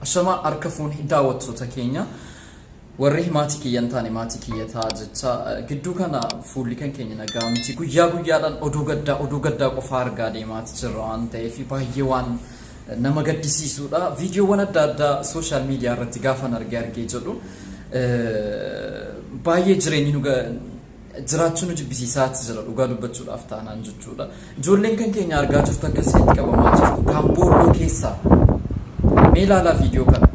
Ashamaa harka fuuni daawwattoota keenya. Warri maatii kiyya hin taane maatii kiyya ta'a jecha gidduu kana fuulli kan keenya nagaa miti. Guyyaa guyyaadhaan oduu gaddaa oduu gaddaa qofaa argaa deemaati jirra waan ta'eef baay'ee waan nama gaddisiisuudha. Viidiyoowwan adda addaa sooshaal miidiyaa irratti gaafan argee argee jedhu baay'ee jireenyi nu jiraachuu nu jibbisiisaati jira dhugaa dubbachuudhaaf taanaan jechuudha. Ijoolleen kan keenya argaa jirtu akka isinitti qabamaa jirtu kan boolloo keessaa. Mee ilaalaa viidiyoo kana.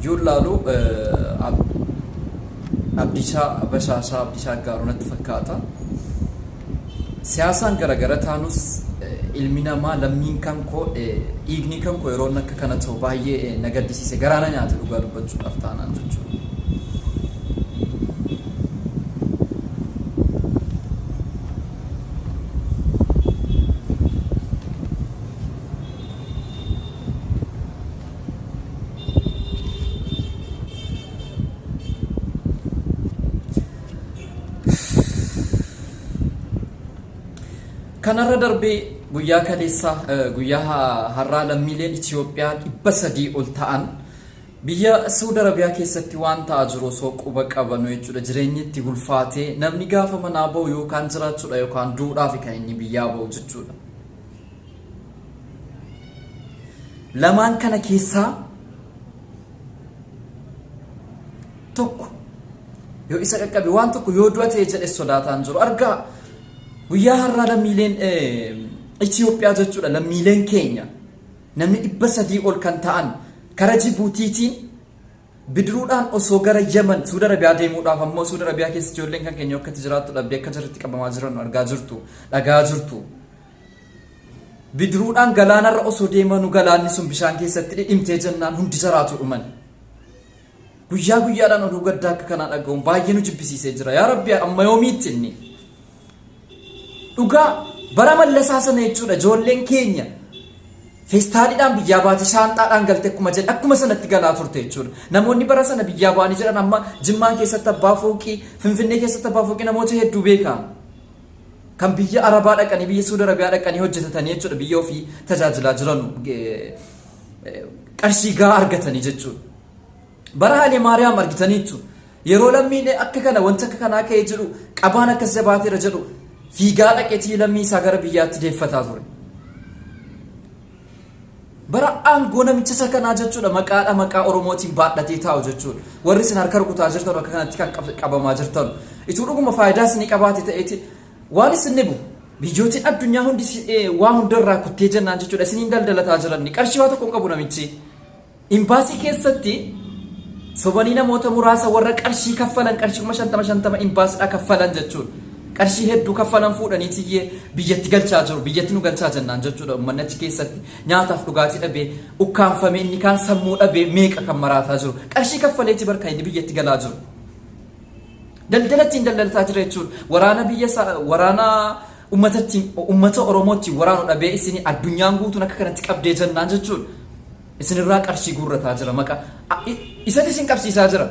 Yoo ilaalu Abdiisaa Bashaashaa Abdiisaa Aggaaruu natti fakkaata. Siyaasaan garagara taanus ilmi namaa lammiin kan koo dhiigni kan koo yeroo inni akka kana ta'u baay'ee na gaddisiise garaa na nyaate dhugaa dubbachuudhaaf taanaan jechuudha. Kanarra darbee guyyaa kaleessaa guyyaa har'aa lammiileen Itoophiyaa 300 ol ta'an biyya Saudi Arabiyaa keessatti waan ta'aa jiru osoo quba qabanu jechuudha. Jireenyi itti ulfaatee namni gaafa manaa bahu yookaan jiraachuudha yookaan du'uudhaaf kan inni biyyaa bahu jechuudha. Lamaan kana keessaa tokko yoo isa qaqqabe waan tokko yoo du'a ta'e jedhe sodaataan jiru argaa guyyaa har'aa lammiileen Itoophiyaa jechuudha lammiileen keenya namni 300 ol kan ta'an kara Jibuutiitiin bidiruudhaan osoo gara Yemen Suudi Arabiyaa deemuudhaaf ammoo Suudi Arabiyaa keessa ijoolleen kan keenya akkatti jiraattu dhabdee akka jirti qabamaa jiran argaa jirtu dhagaa jirtu. Bidiruudhaan galaanarra osoo deemanu galaanni sun bishaan keessatti dhidhimtee jennaan hundi jaraatu dhuman. Guyyaa guyyaadhaan oduu gaddaa akka kanaa dhaga'uun baay'ee nu jibbisiisee jira. Yaa Rabbi amma yoomiitti inni? Dhugaa bara mallasaa sana jechuudha ijoolleen keenya feestaaliidhaan biyyaa baate shaanxaadhaan galte akkuma jedhe akkuma sanatti galaa turte jechuudha. Namoonni bara sana biyyaa ba'anii jiran amma Jimmaan keessatti abbaa fooqii, Finfinnee keessatti abbaa fooqii namoota hedduu beeka. Kan biyya Arabaa dhaqanii biyya Suudi Arabiyaa dhaqanii hojjetatanii jechuudha biyya ofii tajaajilaa jiran qarshii gahaa argatanii jechuudha. Bara Haile Maariyaam argitaniittu. Yeroo lammiilee akka kana wanti akka kanaa ka'ee jedhu qabaan akkas jabaateera jedhu fiigaa dhaqeetii lammii isaa gara biyyaatti deeffataa ture. Bara aangoo namicha isa kanaa jechuudha maqaadha maqaa Oromootiin baadhatee taa'u jechuudha. Warri isin harka rukutaa jirtan akka kanatti kan qabamaa jirtan. Ituu dhuguma faayidaa isinii qabaate ta'eeti waan isin dhibu biyyootiin addunyaa hundi waa hundarraa kuttee jennaan jechuudha isiniin daldalataa jiran qarshii waa tokko hin qabu namichi. Imbaasii keessatti sobanii namoota muraasa warra qarshii kaffalan qarshii 50,000 50 imbaasidhaa kaffalan jechuudha. Qarshii hedduu kaffalan fuudhanii tiyyee biyyatti galchaa jiru. Biyyatti nu galchaa jennaan jechuudha. Uummanni achi keessatti nyaataaf dhugaatii dhabee ukkaamfamee inni kaan sammuu dhabee meeqa kan maraataa jiru. Qarshii kaffaleeti bar kan inni biyyatti galaa jiru. Daldala ittiin daldalataa jira jechuudha. Waraana biyya isaa waraana uummata ittiin uummata Oromoo ittiin waraanu dhabee isin addunyaan guutuun akka kanatti qabdee jennaan jechuudha. Isinirraa qarshii guurrataa jira maqa isatti isin qabsiisaa jira.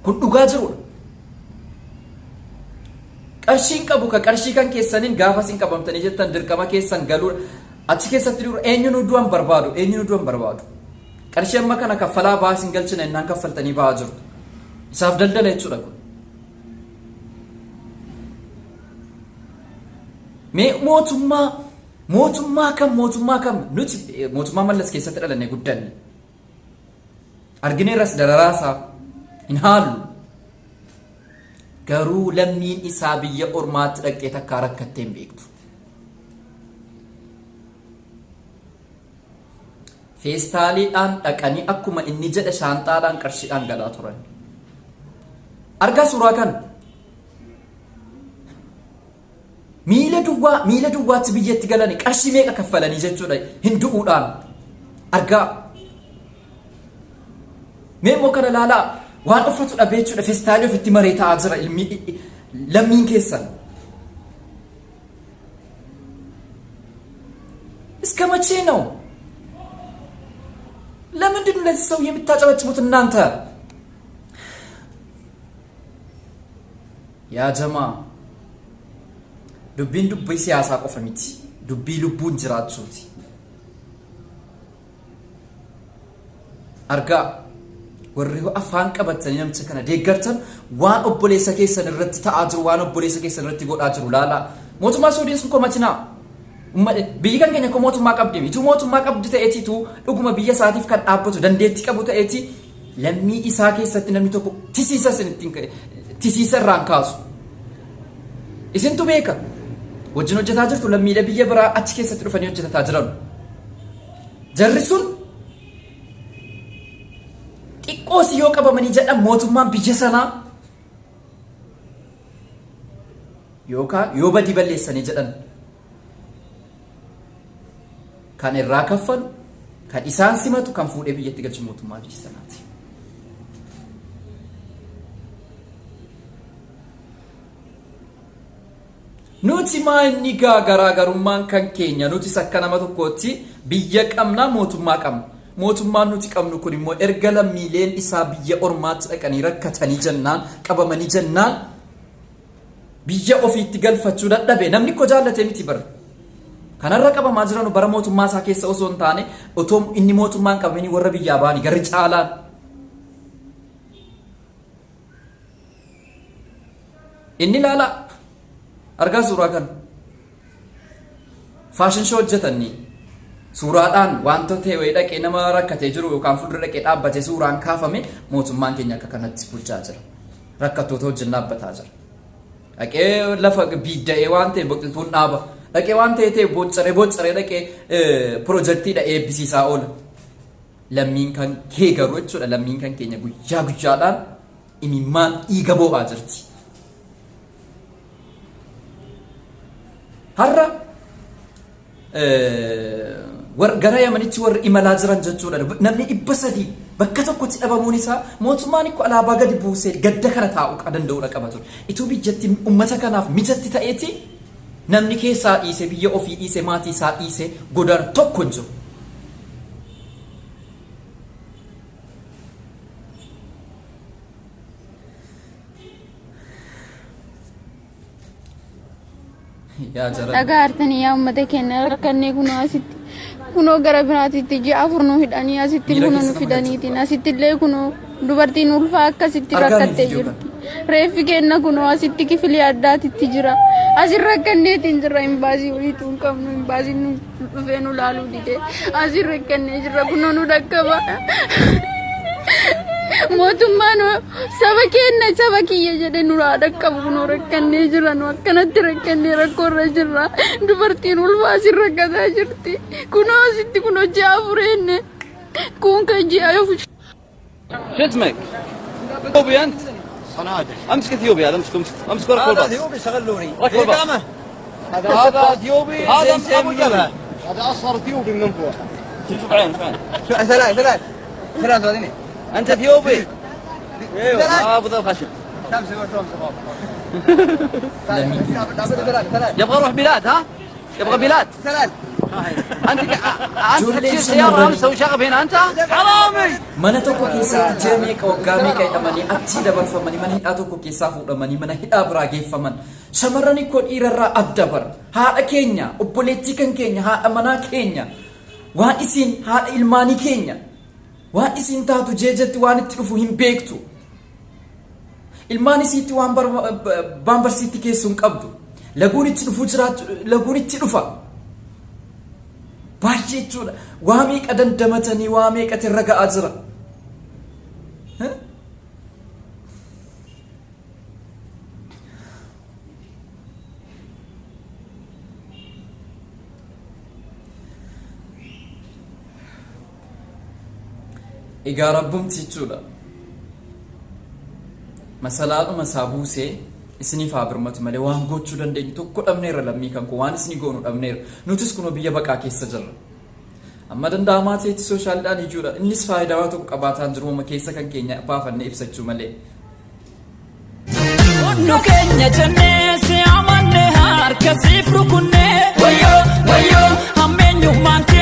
Kun dhugaa jirudha. Qarshiin qabu ka qarshii kan keessaniin gaafa isin qabamtanii jettan dirqama keessan galuu achi keessatti dura eenyuun du'an barbaadu eenyuun du'an barbaadu. Qarshii amma kana kaffalaa ba'aa isin galchina innaan kaffaltanii ba'aa jirtu. Isaaf daldala jechuudha kun. Mee mootummaa Mootummaa kam mootummaa kam nuti mootummaa Mallas keessatti dhalanne guddanne. Argineerras dararaa isaa hin haallu. Garuu lammiin isaa biyya ormaatti dhaqxee takkaa rakkattee hin beektu. Feestaaliidhaan dhaqanii akkuma inni jedhe shaanxaadhaan qarshiidhaan galaa turan. Argaa suuraa kana. Miila duwwaa miila duwwaatti biyyatti galani qarshii meeqa kaffalanii jechuudha hin du'uudhaan argaa. Mee immoo kana ilaalaa waan uffatu dhabee jechuudha festaalii ofitti maree taa'aa jira ilmi lammiin keessan. እስከ መቼ ነው? ለምንድን ነው ለዚህ ሰው የምታጨበጭቡት እናንተ? Yaa jamaa dubbiin dubbii siyaasaa qofa miti dubbii lubbuun jiraachuuti. Argaa warri afaan qabatanii namicha kana deeggartan waan obboleessa keessan irratti ta'aa jiru, waan obboleessa keessan irratti godhaa jiru laalaa. Mootummaa Suudiin sun komatinaa. Biyyi kan keenya koo mootummaa qabdi. Ituu mootummaa qabdi ta'eeti, ituu dhuguma biyya isaatiif kan dhaabbatu dandeettii qabu ta'eeti, lammii isaa keessatti namni tokko tisiisa isin ittiin tisiisa irraan kaasu. Isintu beeka. Wajjin hojjetaa jirtu, lammiilee biyya biraa achi keessatti dhufanii hojjetataa jiran. Jarri sun xiqqoos yoo qabamanii jedhan, mootummaan biyya sanaa yookaan yoo badii balleessanii jedhan kan irraa kaffalu, kan isaan simatu, kan fuudhee biyyatti galchu mootummaa biyya sanaati. Nuti maa inni gaa garaagarummaan kan keenya? Nutis akka nama tokkootti biyya qabna, mootummaa qabna. Mootummaan nuti qabnu kun immoo erga lammiileen isaa biyya ormaatti dhaqanii rakkatanii jennaan, qabamanii jennaan, biyya ofiitti galfachuu dadhabe. Namni koo jaallatee miti bara. Kanarra qabamaa jiranu bara mootummaa isaa keessa osoo hin taane, otoo inni mootummaa hin qabamini warra biyyaa ba'anii garri caalaan. Inni ilaala, argaa suuraa kana. Fashion show hojjetanii suuraadhaan wantoota ta'e wayii dhaqee nama rakkatee jiru yookaan fuuldura dhaqee dhaabbatee suuraan kaafame. Mootummaan keenya akka kanatti bulchaa jira. Rakkattoota wajjin dhaabbataa jira. Dhaqee lafa biidda'ee waan ta'e biqiltuun dhaaba. Dhaqee waan ta'e ta'e boccaree boccaree dhaqee pirojektiidha eebbisiisaa oola. Lammiin kan kee garuu jechuudha, lammiin kan keenya guyyaa guyyaadhaan imimmaan dhiiga boo'aa jirti. Har'a gara Yamanitti warri imalaa jiran jechuudha. Namni 300 bakka tokkotti dhabamuun isaa mootummaan ikko alaabaa gadi buusee gadda kana taa'uu danda'uudha qaba ture. Ituu biyyatti uummata kanaaf mijatti ta'eeti, namni keessaa dhiisee, biyya ofii dhiisee, maatii isaa dhiisee godaanu tokko hin jiru. Yaa jara. Dhagaa artanii yaa uummata keenya, rakkannee kunoo asitti, kunoo gara biraatitti ji'a 4 nu hidhanii asitti Miira kunoo keessa nu nama fidaniitiin galchu. Asitti illee kunoo dubartiin ulfaa akkasitti Argaa rakkattee viidiyoo jirti. Reeffi keenya kunoo asitti kifilii addaatitti jira. Asin rakkanneetiin jirra, imbaasii wayiituu hin qabnu, imbaasiin nu dhufee nu laaluu dide. Asin rakkannee jirra, kunoo nu dhaqqaba. Mootummaan saba keenya, saba kiyya jedhe nuraa dhaqqabu. Kunoo rakkannee jira, nu akkanatti rakkannee rakkoo irra jirra. Dubartiin ulfaa asin rakkataa jirti. Kunoo asitti kunoo ji'a 4 enne kun kan ji'a شو اسمك؟ اثيوبي انت؟ صنادل. امسك اثيوبي هذا، امسك امسك امسك ورك هذا الباص. اثيوبي شغل لوري. ركب الباص. إقامة. هذا اثيوبي. هذا زي ابو جبهه. هذا اصغر اثيوبي من فوق. شوف عين، شوف عين. ثلاث ثلاث ثلاث ثلاث. انت اثيوبي؟ ايوه. ثلاث. ابو ذا الخشم. خمسة خمسة. Lammiin keenya ثلاث ثلاث. يبغى يروح بلاد، ها؟ يبغى بلاد. ثلاث. انت انت جولي تشيل سياره. شمرني. مسوي شغب هنا انت حرامي. Mana tokko keessatti ji'a meeqa, waggaa meeqa hidhamanii achii dabarfamanii, mana hidhaa tokko keessaa fuudhamanii mana hidhaa biraa geeffaman. Shamarran koo dhiirarraa adda bara. Haadha keenya, obboleettii kan keenya, haadha manaa keenya, waan isiin haadha ilmaanii keenya, waan isiin taatu jeejatti waan itti dhufu hin beektu. Ilmaan isiitti waan barsiitti keessu hin qabdu. Laguun itti dhufuu jiraatu, laguun itti dhufa. Baay'ee jechuudha. Waa meeqa dandamatanii, waa meeqatti irra ga'aa jira. Huh? Egaa rabbumti jechuudha. Masalaadhuma isaa buusee isiniif haa birmatu malee waan gochuu dandeenyu tokko dhabneerra, lammii kan koo, waan isinii goonu dhabneerra. Nutis kunoo biyya baqaa keessa jirra. Amma danda'amaa ta'etti sooshaaliidhaan ijuudha. Innis faayidaa waa tokko qabaataan jiru uuma keessa kan keenya baafannee ibsachuu malee. Nu keenya jennee si amanne, harka siif rukunne, wayyoo wayyoo hammeenyummaan kee.